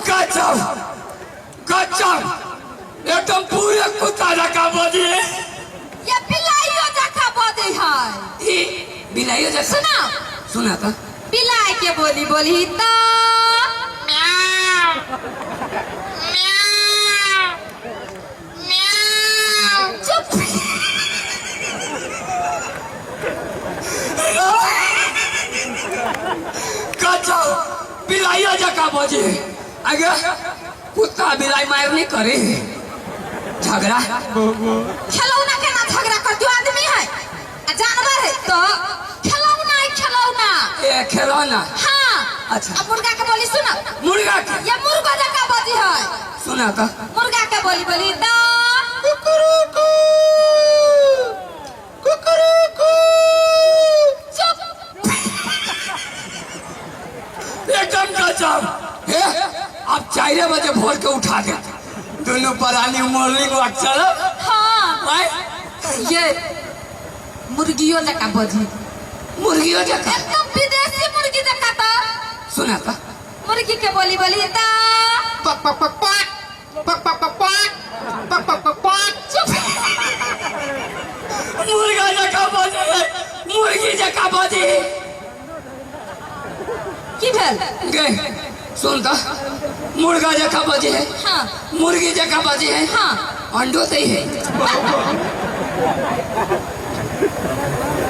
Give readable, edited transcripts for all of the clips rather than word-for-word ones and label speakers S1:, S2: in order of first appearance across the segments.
S1: गजब गजब, एकदम पूरे कुत्ता जका बजे।
S2: ये बिलाइयो जका बजे है।
S1: ई बिलाइयो जका।
S2: सुना।
S1: सुना तो।
S2: बिलाई के बोली बोली तो म्याऊ म्याऊ म्याऊ। चुप।
S1: गजब, बिलाइयो जका बजे। आगे कुत्ता बिलाई मार नहीं करे झगड़ा।
S2: खिलौना केना झगड़ा कर दो, आदमी है आ जानवर है तो खिलौना है, खिलौना।
S1: ए खिलौना।
S2: हाँ।
S1: अच्छा।
S2: अब मुर्गा के बोली सुना।
S1: मुर्गा के?
S2: ये मुर्गा जका बजी है।
S1: सुना तो।
S2: मुर्गा के बोली बोली तो
S3: कुकरुकू कुकरुकू।
S2: चुप।
S1: एकदम गजब। हे अब 4 बजे भोर के उठा दे, दोनों प्राणी मॉर्निंग वॉक चलो।
S2: हाँ।
S1: आय।
S2: ये मुर्गियों जका बजी।
S1: मुर्गियों जका?
S2: एकदम विदेशी मुर्गी जका तो।
S1: सुना तो।
S2: मुर्गी के बोली बोली तो
S3: पक पक पक पक पक पक पक पक पक पक पक पक।
S2: चुप।
S1: मुर्गा जका बजे, मुर्गी जका बजे।
S2: की भेल?
S1: गे सुन तो, मुर्गा जका बजे है।
S2: हाँ।
S1: मुर्गी जका बजे है।
S2: हाँ।
S1: अंडो दे है।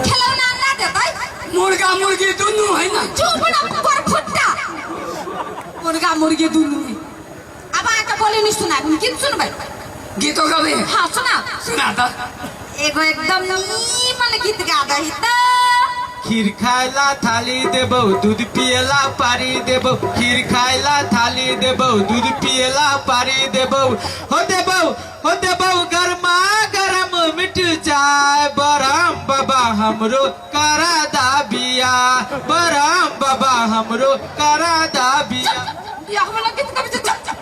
S2: खिलौना अंडा देतै?
S1: मुर्गा मुर्गी दोनों है ना।
S2: चुप ना पर फुट्टा, मुर्गा मुर्गी दोनों है। अब आके बोली नहीं सुनाब, हम गीत सुनबै।
S1: गीतो गबे है?
S2: हाँ सुना।
S1: सुना तो।
S2: एगो एकदम नीमन गीत गा दही तो।
S3: खीर खाइला थाली देबौ, दूध पियला पारी देबौ। खीर खाइला थाली देबौ, दूध पियला पारी देबौ। हो देबौ हो देबौ गरमा गरम मिठ चाय। बरम बाबा हमरो करा दा बिया, बरम बाबा हमरो करा दा बिया।
S2: बियाह वाला गीत कभी चुप चुप।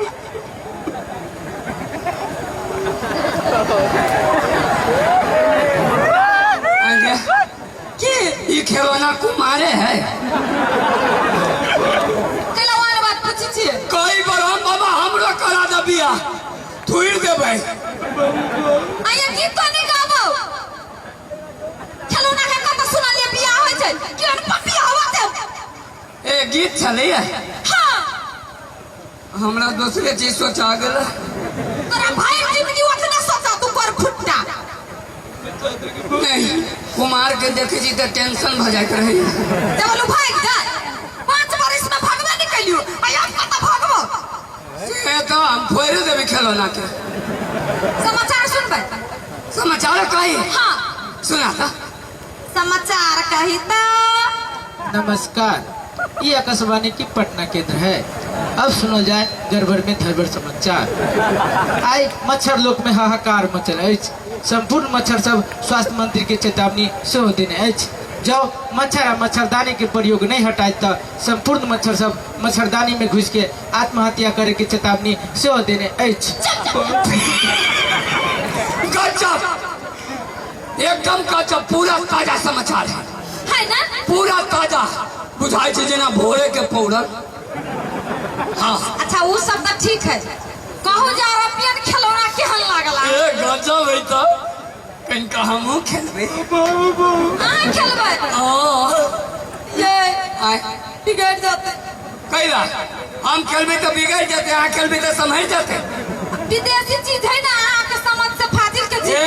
S1: आगे
S2: की?
S1: ये खिलौना कुमारे है।
S2: कैला वाला बात पूछै छियै?
S1: कई बार हम बाबा हमरो करा दे बिया, थुइर देबै।
S2: आया गीत तो नहीं गाबो। खिलौना के कत सुनलियै बियाह होइ छै, केहन पपिया हवा दे।
S1: ए गीत छलैया?
S2: हाँ।
S1: हमरा दोसरे चीज सोचा गेल।
S2: तोरा भाई जिंदगी ओतने सोचा तू पर फुट्टा।
S1: नहीं, कुमार के देखे छी तऽ टेंशन भऽ जाइत रहै।
S2: जब भागि जाय, 5 बरिस में भागबे नहीं कैलियो, आ आब कतऽ भागबो?
S1: से तऽ हम फोड़ि देबै खिलौना के।
S2: समाचार सुनबै?
S1: समाचार कही?
S2: हाँ।
S1: सुना तऽ।
S2: समाचार कही तऽ।
S3: नमस्कार, ये आकाशवाणी की पटना केंद्र है। अब सुनो जाए गड़बड़ में धड़बड़ समाचार। आइ मच्छर लोक में हाहाकार मचल अछि। संपूर्ण मच्छर सब स्वास्थ्य मंत्री के चेतावनी सेहो देने अछि। जँ मच्छर आ मच्छरदानी के प्रयोग नहीं हटाए तऽ संपूर्ण मच्छर सब मच्छरदानी में घुसि के आत्महत्या करे के चेतावनी सेहो देने अछि।
S1: गजब, एकदम गजब, पूरा ताजा समाचार है।
S2: है ना?
S1: पूरा ताजा बुझाइ छै जेना भोरे के पाउडर। हाँ।
S2: अच्छा वो सब तो ठीक है, कहू जे यूरोपियन खिलौना केहन लागल?
S1: ए गजब है तो कनिका हमहूँ खेलबै।
S2: अहाँ खेलबै?
S1: हाँ।
S2: ये
S1: आय।
S2: बिगड़ जाते।
S1: कैला हम खेलबै तऽ बिगड़ जेतै, अहाँ खेलबै तऽ सम्हरि जेतै।
S2: विदेशी चीज है ना, अहाँ के समझ से फाजिल के चीज।
S1: ए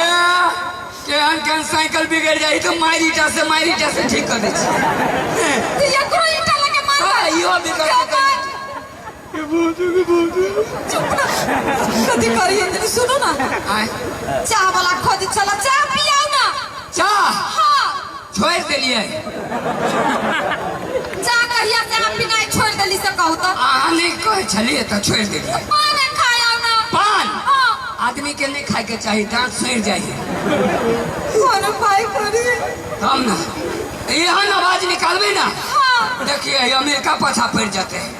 S1: केहन केहन साइकिल बिगड़ जाइ तऽ मारि ईटा से ठीक कर दै छी।
S2: तो एकरो ईटा लगे मारबै?
S1: हाँ, इहो बिगड़ जेतै।
S2: चुप ना, कथी करिए तनी सुनू ना।
S1: आय।
S2: चाह वाला खोज चला, चाह पियाऊ ना।
S1: चाह?
S2: हाँ।
S1: छोड़ि देलियै।
S2: चाह कहिया से अहाँ पिनाइ छोड़ि देली से कहू तऽ?
S1: अहाँ नहि कहै छलियै तऽ छोड़ि देलियै।
S2: पान खाय आउ ना।
S1: पान?
S2: हाँ।
S1: आदमी के नहीं खाय के चाही, दांत सड़ जाइ है।
S2: कोन उपाय करी?
S1: हम ना एहन आवाज निकालबै ना।
S2: हाँ।
S1: देखिए अमेरिका पाछा पड़ जाते हैं,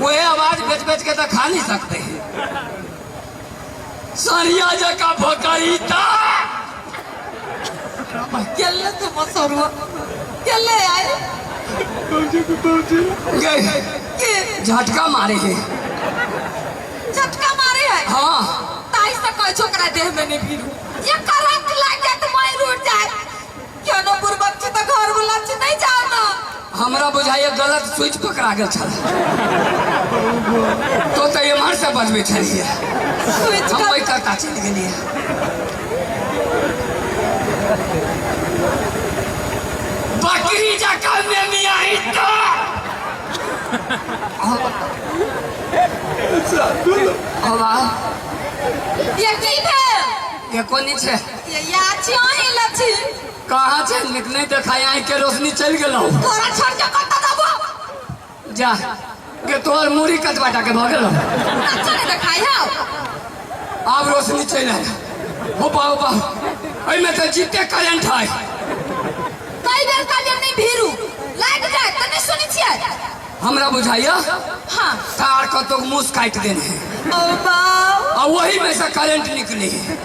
S1: वह आवाज बेच बेच के तो खा नहीं सकते हैं। सरिया जका भोकरीता
S2: गेले तू मसरुआ गेले आए।
S1: गए।
S2: के
S1: झटका मारे है।
S2: झटका मारे है।
S1: हाँ।
S2: ताई से कहे छो ओकरा देह में नहीं भीरू। ये करंट लाग जाए तो मैं रुट जाए। केनो बुरबक छी त घर वाला छी, नहीं जाओ ना।
S1: हमरा बुझाइए गलत स्विच पकड़ा गेल छल। तो तो एम्हर से बजबै छलियै।
S2: स्विच
S1: हम ओहि करता चलि गेलियै। बकरी जकाँ मेमियाही तो हवा।
S2: ये की भेल?
S1: ये कोनी छै?
S2: ये या छी अहीं लछी।
S1: कहाँ छै? निक नहीं देखाय, आँखि के रोशनी चलि गेलौ।
S2: तोरा छोड़ के कतऽ जाबो?
S1: जा गे, तोहर मूड़ी कतबा टा के भऽ गेलौ?
S2: अच्छा नहीं देखाय हौ।
S1: आब रोशनी चलि आयल। होपा होपा, एहिमे तऽ जीते करेंट है।
S2: कई बेर कहलियै नहीं भीरू, लाग जाए तऽ नहीं सुनै छियै।
S1: हमरा बुझाइया
S2: हाँ।
S1: तार कतौ मूस काटि देने है।
S2: ओ बाप।
S1: आ वही में से करेंट निकले है।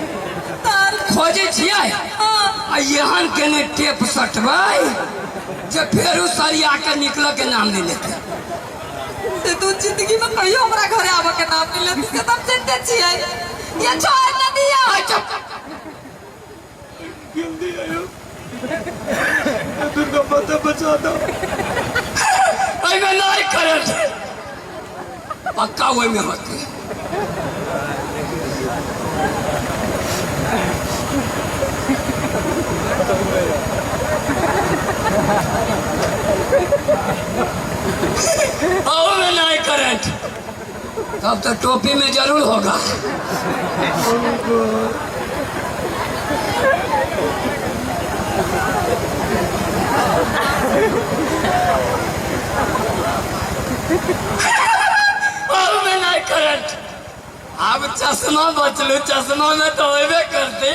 S2: तार
S1: खोजै छियै।
S2: हाँ।
S1: आ एहन केने टेप सटबै जे फेरो सरिया के निकल के नाम नहीं लेते।
S2: से तू जिंदगी में कहियो हमरा घरे आबऽ के नाम नहीं लेती, से तब चिंते छियै। ये छोड़ न दिया।
S1: अच्छा।
S4: दुर्गा माता बचा दो।
S1: एहिमे नहीं करंट, पक्का ओहिमे होते। में नहीं करंट, तब तो टोपी में जरूर होगा। में नहीं करंट। अब चश्मा बचलू, चश्मा में तो होबे करते।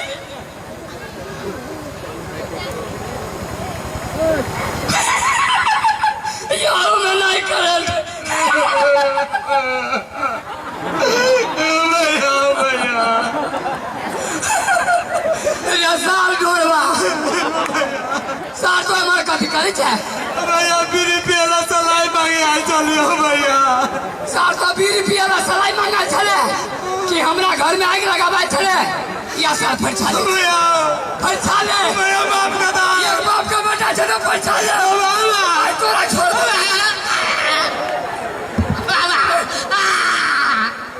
S1: यारो में नहीं करंट।
S4: भैया भैया
S1: ये साल ढोलवा साल तो हमारे कथी करै छै?
S4: भैया बीड़ी पियला सलाई मांगे आयल छलियो भैया।
S1: साल तो बीड़ी पियला सलाई मांगल छले कि हमरा घर में आगि लगाबै छले? या साल फरछा ले।
S4: भैया
S1: फरछा ले।
S4: भैया बाप का दान।
S1: ये बाप का बेटा छै तो फरछा ले। आइ तोरा छोड़ दे।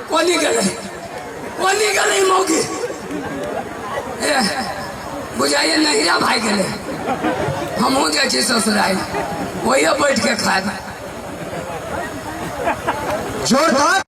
S1: कोनी गेलै, कोनी गेलै मौगी? ए बुझाइए नहिरा भाई गेलै। हमहूँ जाइ छी ससुराल, वही बैठ के खायब।
S4: जोरदार।